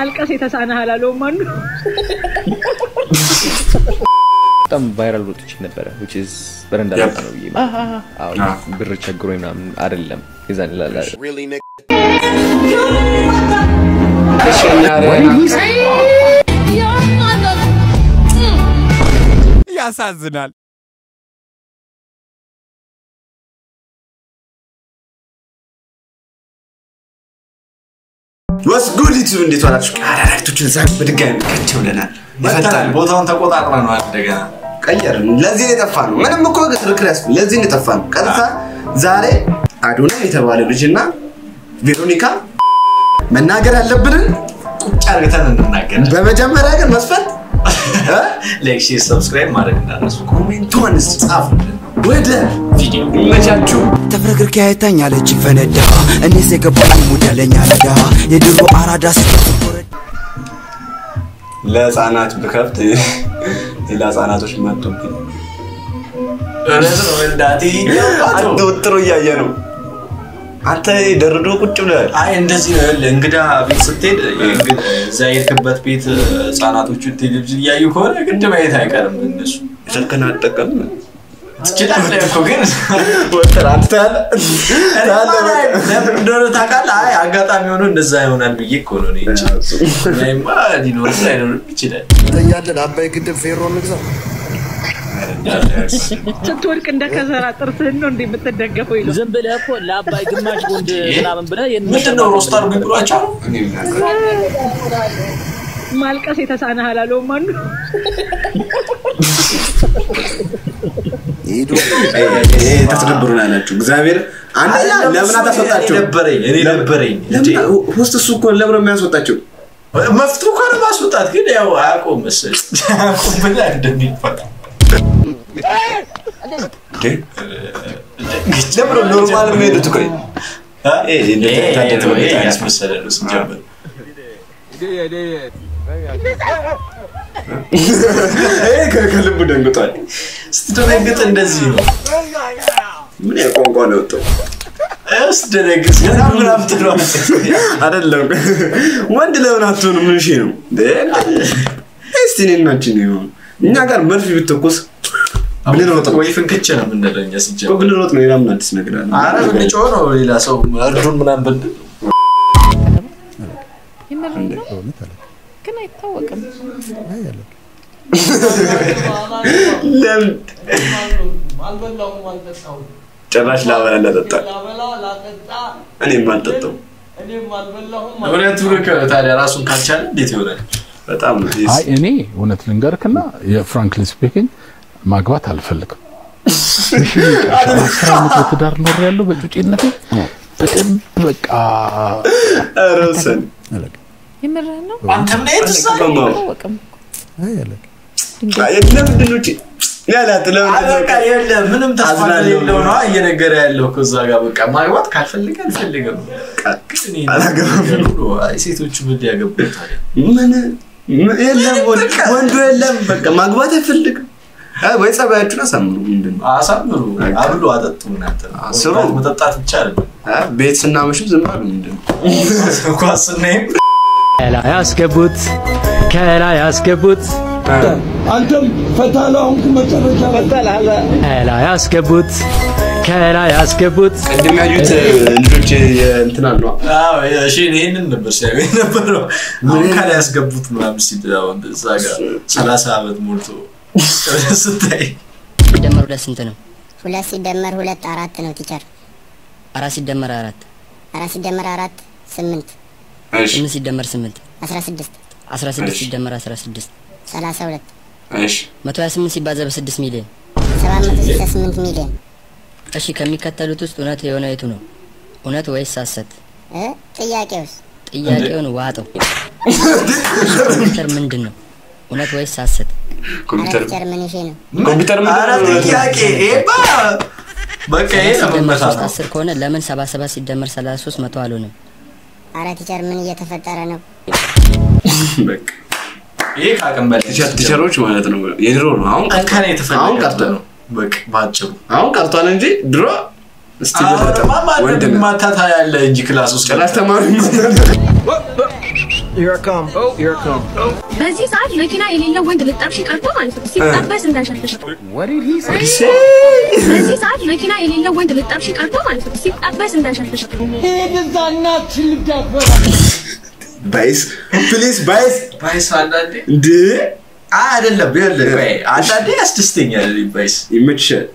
ማልቀስ የተሳነህ አላለውም አንዱ። በጣም viral ወጥቼ ነበረ፣ which is በረንዳ ላይ ነው ብዬ። አዎ፣ ብር ቸግሮኝ ምናምን አይደለም የዛን ላላ። ያሳዝናል። What's good YouTube፣ እንዴት ዋላችሁ? አራራቶችን ዛሬ በድጋሚ ከች ብለናል። መተናል። ቦታውን ተቆጣጥረነዋል እንደገና። ቀየርን። ለዚህ ነው የጠፋነው። ምንም እኮ ክርክር ያስ ለዚህ ነው የጠፋነው። ቀጥታ ዛሬ አዶናይ የተባለ ልጅና ቬሮኒካ መናገር ያለብንን ቁጭ አድርገን እንናገራለን። በመጀመሪያ ግን መስፈት Like፣ share፣ subscribe ማድረግ እንዳትረሱ። Comment ቷን ጻፉልን። ወደ ቪዲዮ ይመቻችሁ። ተፍረክርኬ አይታኛለች ፈነዳ፣ እኔስ የገባኝ ሙዳለኛ ረዳ የድሮ አራዳ ስትወረድ። ለህፃናት ብከፍት ሌላ ህፃናቶች መጡብኝ። እውነት ነው እንዳቴ። አንተ ወጥሮ እያየ ነው። አንተ ደርዶ ቁጭ ብለሃል። አይ፣ እንደዚህ ነው። ይኸውልህ፣ እንግዳ ቤት ስትሄድ እዛ የሄድክበት ቤት ህጻናቶቹን ቴሌቪዥን እያዩ ከሆነ ግድ ማየት አይቀርም። እነሱ ስልክህን አትጠቀምም? ትችላለህ እኮ ግን ወጥር አንተ ታያለህ ታያለህ። ለምን እንደሆነ ታውቃለህ? አይ፣ አጋጣሚ ሆኖ እንደዛ ይሆናል ብዬ እኮ ነው እኔ እንጂ እኔማ ሊኖርም ላይኖርም ይችላል። ተኛለን አባይ ግድብ ፌሮ እንግዛ። ስትወድቅ እንደ ከዘራ ጥርስህን ነው እንደ የምትደገፈው ይለው። ዝም ብለህ እኮ ለአባይ ግማሽ ቦንድ ምናምን ብለህ ምንድን ነው roast አድርጉኝ ብሏቸው ነው? ማልቀስ የተሳነህ አላለውም አንዱ። ተስደብሩን አላችሁ። እግዚአብሔር አንደኛ ለምን አታስወጣቸው? ነበረኝ እኔ ነበረኝ እንዴ። Host እሱ እኮ ለምን ነው የሚያስወጣቸው? መፍቱ እኮ ነው ማስወጣት፣ ግን ያው አያውቀውም መሰለኝ። አያውቀውም ብለህ እንደሚፈታ ለምን ነው normal የሚሄዱት? ቆይ ያስመሰለ ነው ሲጀምር። ይሄ ከልቡ ደንግጧል። ስትደነግጥ እንደዚህ ነው። ምን ቋንቋ ነው የወጣው? ስትደነግጥ ገና ምናምን ትለዋለህ። አይደለም፣ ወንድ ለምን አትሆንም? ምን እሺ ነው እስቲ እኔና አንቺ ነው እኛ ጋር መርፌ ብትተኮስ ብንሮጥ ነው ወይ ፍንክች ነው የምንለው እኛ ሲጀምር። ብንሮጥ ነው። ሌላ ምን አዲስ ነገር አለ? ኧረ ብንጮህ ነው ሌላ ሰው እርዱን ምናምን ብንል። ግን አይታወቅም። ለምን ጭራሽ ላበላ ላጠጣ እኔም አልጠጣም። እውነቱን እኮ ነው። ታዲያ ራሱን ካልቻለ እንዴት ይሆናል? በጣም ነው። አይ፣ እኔ እውነት ልንገርክና የ frankly speaking ማግባት አልፈልግም። 10 ዓመት በትዳር ኖር ያለው በጩጬነቴ በደንብ በቃ። ኧረ ወሰን። የምርህን ነው? አንተም ላይ የተሳለ አይታወቅም። ለምንድን ነው ያላት? ለምንድን ነው? በቃ የለም፣ ምንም ተስፋ አዝናለሁ። የሌለው ነው እየነገረ ያለው እኮ እዛ ጋር። በቃ ማግባት ካልፈለገ አልፈልግም። ግን እኔ አላገባም። አይ፣ ሴቶቹ ምን ሊያገቡ ታዲያ? ምን የለም፣ ወንዱ የለም። በቃ ማግባት አይፈልግም። አይ ወይ ጸባያችሁን አሳምሩ። ምንድን ነው? አሳምሩ፣ አብሉ፣ አጠጡ። እናንተ ስሩ። መጠጣት ብቻ አይደለም። አይ፣ ቤት ስናመሽም ዝም አሉ። ምንድን ነው? ኳስ ስናይም ከላይ ያስገቡት፣ ከላይ ያስገቡት፣ አንተም ፈታላ አሁንክ መጨረሻ ከላይ ያስገቡት፣ ከላይ ያስገቡት። ቅድም ያዩት ልጆች የእንትና ነው። አዎ፣ እሺ፣ ይሄንን ነበር ሲያዩ የነበረው። አሁን ከላይ ያስገቡት ምናምን ሲል አሁን እዛ ጋር 30 ዓመት ሞልቶ ስታይ ሲደመር ሁለት ስንት ነው? ሁለት ሲደመር ሁለት አራት ነው teacher። አራት ሲደመር አራት? አራት ሲደመር አራት ስምንት። 8 ሲደመር 8? 16። 16 ሲደመር 16? 32። 128 ሲባዛ በ6 ሚሊዮን? 768 ሚሊዮን። እሺ፣ ከሚከተሉት ውስጥ እውነት የሆነ የቱ ነው? እውነት ወይስ ሐሰት? እ ጥያቄውስ? ጥያቄውን ዋጠው። ኮምፒውተር ምንድን ነው? እውነት ወይስ ሐሰት? ኧረ teacher ምን ይሄ ነው? ኮምፒውተር ምንድን ኧረ ነው? ጥያቄ ይሄማ በቃ ይሄ 7 ሲደመር ለመመታት 3 ነው። 10 ከሆነ ለምን 77 ሲደመር 33 100 አልሆነም? ኧረ teacher ምን እየተፈጠረ ነው? በቃ ይሄ ከአቅም በላይ Teacher ኦች ማለት ነው የድሮ ነው። አሁን እንከን የተፈለገ አሁን ቀርቷል። ነው። በቃ ባጭሩ አሁን ቀርቷል እንጂ ድሮ እስቲ በለጠ አሁንማ ማንም ወንድ ነህ። ማታታ ያለ እንጂ class ውስጥ ጭራሽ ተማሪ በዚህ ሰዓት መኪና የሌለው ወንድ ልጠብሽ ቀርቶ ማለት ነው ሲጠበስ እንዳይሸትሽ። በዚህ ሰዓት መኪና የሌለው ወንድ ልጠብሽ ቀርቶ ማለት ነው ሲጠበስ እንዳይሸትሽ። ባይስ please ባይስ ባይስ አንዳንዴ እንዴ አይደለም ይኸውልህ፣ ቆይ አንዳንዴ ያስደስተኛል እኔ ባይስ ይመችሻል።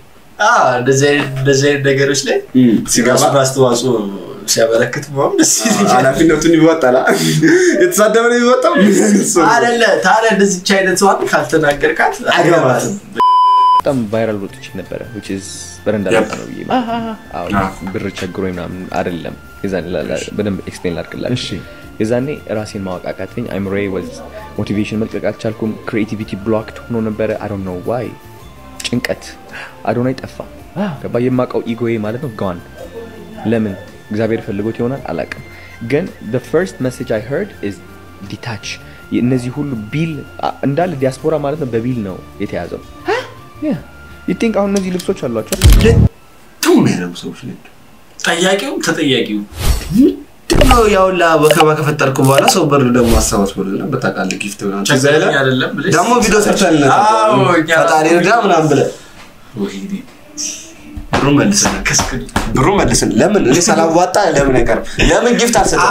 አዎ እንደዚህ አይነት ነገሮች ላይ ሲገባ ራሱን አስተዋጽኦ ሲያበረክት ምናምን ደስ ይለኛል። ኃላፊነቱን ይወጣል። የተሳደበ ነው የሚወጣው። አይደለ ታዲያ እንደዚች አይነት ሰዋን ካልተናገርካት አይገባትም። በጣም viral ወጥቼ ነበረ which is በረንዳ ልወጣ ነው ብዬ አዎ ብር ቸግሮኝ ምናምን አይደለም። የዛኔ በደንብ explain ላድርግላችሁ። የዛኔ ራሴን ማወቅ አቃተኝ። አይምሮዬ was motivation መልቀቅ አልቻልኩም። Creativity blocked ሆኖ ነበረ። I don't know why ጭንቀት አዶናይ ጠፋ። ገባ የማውቀው ego ዬ ማለት ነው gone። ለምን እግዚአብሔር ፈልጎት ይሆናል አላውቅም። ግን the first message I heard is detach። እነዚህ ሁሉ bill እንዳለ ዲያስፖራ ማለት ነው በ bill ነው የተያዘው። You think አሁን እነዚህ ልብሶች አሏቸው ጥሩ የሚያደርጉ ሰዎች ናቸው። ጠያቂው ተጠያቂው ምንድነው ያውላ ወከባ ከፈጠርኩ በኋላ ሰው በር ደግሞ አሰባስቦልና በታውቃለህ gift ምናምን ትዝ አይልም? አይደለም ብለሽ ደግሞ ቪዲዮ ሰርተን አዎ፣ እኛ ፈጣሪ እርዳ ምናምን ብለህ ብሩ መልስልን፣ ብሩ መልስልን። ለምን እኔ ሳላዋጣ ለምን አይቀርም? ለምን gift አልሰጥም?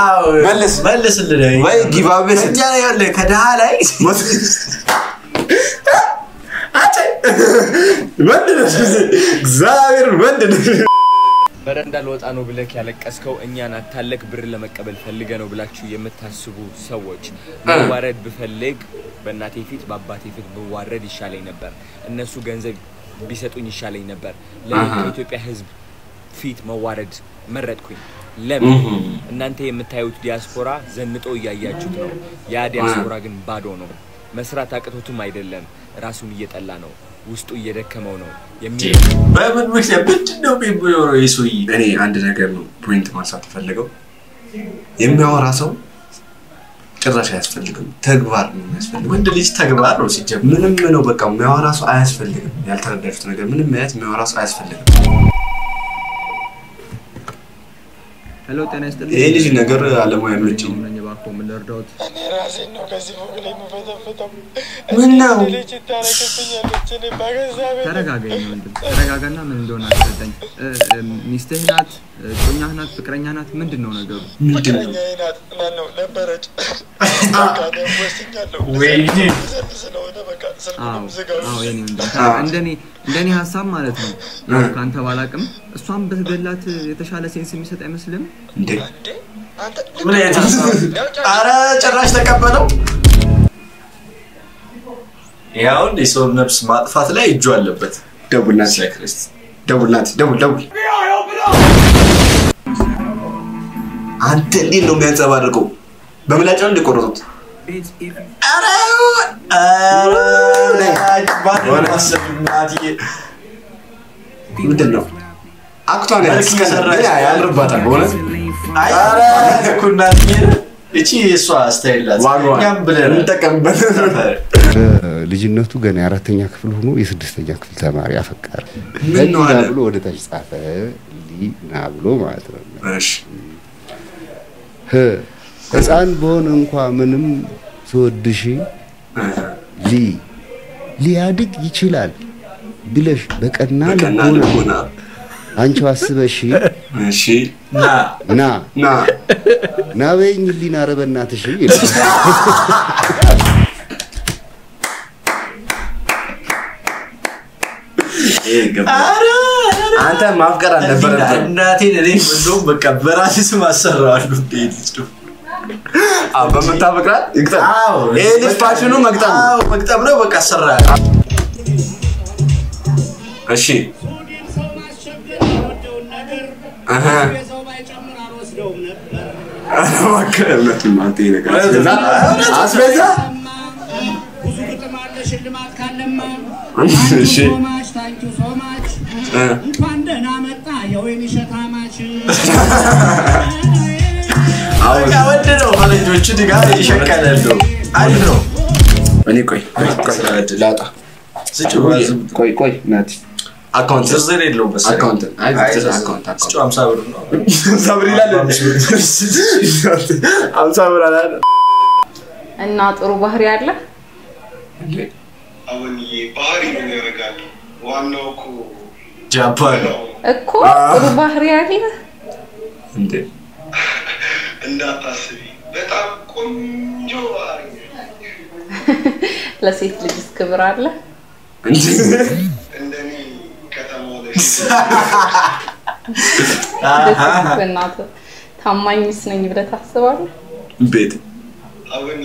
መልስ መልስልን ወይ giveaway ስጥ። እኛ ላይ ያለ ከድሃ ላይ ወንድ ነህ፣ እግዚአብሔር ወንድ ነህ። በረንዳ ልወጣ ነው ብለህ ያለቀስከው እኛን አታለክ ብር ለመቀበል ፈልገ ነው ብላችሁ የምታስቡ ሰዎች መዋረድ ብፈልግ በእናቴ ፊት በአባቴ ፊት ብዋረድ ይሻለኝ ነበር። እነሱ ገንዘብ ቢሰጡኝ ይሻለኝ ነበር። ለምን ከኢትዮጵያ ሕዝብ ፊት መዋረድ መረጥኩኝ? ለምን? እናንተ የምታዩት ዲያስፖራ ዘንጦ እያያችሁት ነው። ያ ዲያስፖራ ግን ባዶ ነው። መስራት አቅቶትም አይደለም፣ ራሱን እየጠላ ነው፣ ውስጡ እየደከመው ነው። በምን ምክንያት ምንድን ነው የሚሆነው ይህ ሰውዬ? እኔ አንድ ነገር ነው point ማንሳት ፈልገው፣ የሚያወራ ሰው ጭራሽ አያስፈልግም። ተግባር ነው የሚያስፈልገው። ወንድ ልጅ ተግባር ነው ሲጀምር። ምንም ነው በቃ የሚያወራ ሰው አያስፈልግም። ያልተረዳችሁት ነገር ምንም አይነት የሚያወራ ሰው አያስፈልግም። Hello ጤና ይስጥልኝ። ይሄ ልጅ ነገር አለሙያ አይመችም። ነኝ፣ እባክዎ ምን ልርዳዎት? እኔ ራሴን ነው ከዚህ ፎቅ ላይ የምፈተፍተው። ምን ነው? ልጅ ታረግብኛለች። እኔ በገዛ ቤቴ ተረጋጋ የኔ ወንድም ተረጋጋና ምን እንደሆነ አስረዳኝ። ሚስትህ ናት? እጮኛህ ናት? ፍቅረኛ ናት? ምንድን ነው ነገሩ? ፍቅረኛዬ ናት። ማነው ነበረች። በቃ እኔም ወስኛለሁ። ወይኔ ዘንድ ስለሆነ በቃ አዎ ስልኩንም ዝጋው። አዎ የኔ ወንድም እንደኔ ሀሳብ ማለት ነው ያው ከአንተ ባላቅም እሷን ብትገላት የተሻለ sense የሚሰጥ አይመስልም? እንዴ ምን አይነት ሀሳብ? ኧረ ጭራሽ ተቀበለው። ይሄ አሁን የሰው ነፍስ ማጥፋት ላይ እጁ አለበት። ደውል ናት፣ ደውል ናት፣ ደውል ደውል። አንተ እንዴት ነው የሚያንጸባርቀው? በምላጭ ነው እንደቆረጡት። ኧረ ኧረ ማሰብ እናትዬ ምንድን ነው አክቷን መልክ እየሰራች ግን ያምርባታል በእውነት። አይ እኮ እናትዬ እቺ የእሷ style ናት። ዋጋዋን እኛም ብለን እንጠቀምበት። ልጅነቱ ገና የአራተኛ ክፍል ሆኖ የስድስተኛ ክፍል ተማሪ አፈቀረ። ምን ነው ሊና አለ? ብሎ ወደ ታች ጻፈ። ሊና ብሎ ማለት ነው። እሺ ህ ሕፃን በሆነ እንኳ ምንም ስወድሽ ሊ ሊያድግ ይችላል ብለሽ በቀና በቀና ልቦና ልቦና አንቺው አስበሽ እሺ ና ና ና ና በይኝ ሊና ኧረ በእናትሽ ይላል። ይሄ ይገባል። አንተ ማፍቀር አልነበረብህም። እናቴን እኔ እንደውም በቃ በራሴ ስም አሰራዋለሁ። እንደ ይሄ ልጅ ነው። አዎ በምታፈቅራት ይግጠም። አዎ ይሄ ልጅ ፋሽኑ መግጠም ነው። አዎ መግጠም ነው። በቃ አሰራለሁ። እሺ አሃ እባክህ እውነቱን ነው። አንተ ይሄ ነገር አስቤዛ አስቤዛ እሺ እ በቃ ወንድ ነው። ፈረንጆቹ ጋር ይሸቀለ እንደው አሪፍ ነው። እኔ ቆይ ቆይ ቆይ ላውጣ። ስጭው ቆይ ቆይ ናቲ account ዝርዝር የለውም መሰለኝ። account አይ አይ ዝርዝር ዝርዝር። account account ስጭው 50 ብር ነው። 50 ብር ይላል። 50 ብር አላለ። እና ጥሩ ባህሪ አለ? አሁን ባህሪ ምን ያደርጋል? ዋናው እኮ ጃፓን እኮ ጥሩ ባህሪ አለ እንዴ? እንዳታስቢ፣ በጣም ቆንጆ ባህሪ። ለሴት ልጅስ ክብር አለ? እንደኔ ከተማው ላይ በእናትህ ታማኝስ ነኝ ብለህ ታስባለህ? ቤት አሁን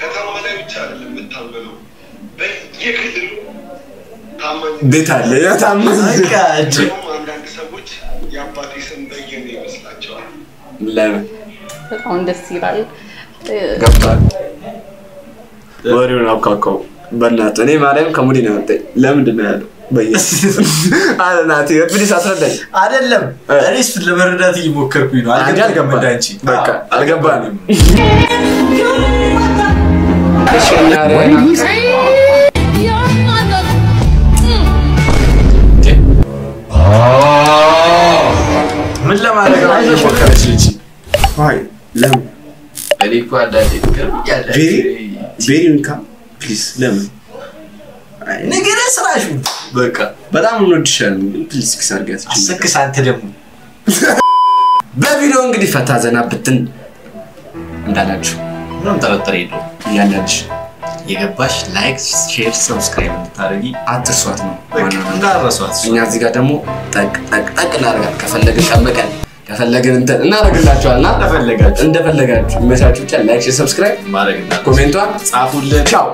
ከተማ ላይ ብቻ አይደለም የምታመነው፣ በየክልሉ ታማኝ ቤት አለ። ያ ታማኝ አንዳንድ ሰዎች የአባቴ ስም በየነ ይመስላቸዋል። ለምን? በጣም ደስ ይላል። ገብቷል። ወሬውን አብካካው በእናትህ። እኔ ማርያም ከሙዲ ነው ያወጣኝ። ለምንድን ነው ያለው በየነ አለ ናቲ፣ please አስረዳኝ። አይደለም እኔ እሱን ለመረዳት እየሞከርኩኝ ነው። አልገባም እንዳንቺ። በቃ አልገባንም። ምን ለማድረግ ነው እየሞከረች ልጅ? አይ ለምን እኔ እኮ አንዳንዴ ትገርምኛለህ። ቬሮኒካ please ለምን ንገረኝ ስራሽ በቃ በጣም እንወድሻለን፣ ግን please kiss አድርጊያት። አሰክስ አንተ ደግሞ በቪዲዮ እንግዲህ ፈታ ዘና ብትን እንዳላችሁ ምንም ጥርጥር የለውም። እያንዳንድሽ የገባሽ like፣ share፣ subscribe እንድታደርጊ አትርሷት ነው እንዳረሷት። እኛ እዚህ ጋር ደግሞ ጠቅ ጠቅ ጠቅ እናደርጋለን። ከፈለግን ቀን በቀን ከፈለግን እንትን እናደርግላችኋል እና እንደፈለጋችሁ እንደፈለጋችሁ ይመቻችሁ። ብቻ like፣ share፣ subscribe ማድረግ comment ቷን ጻፉልን። ቻው።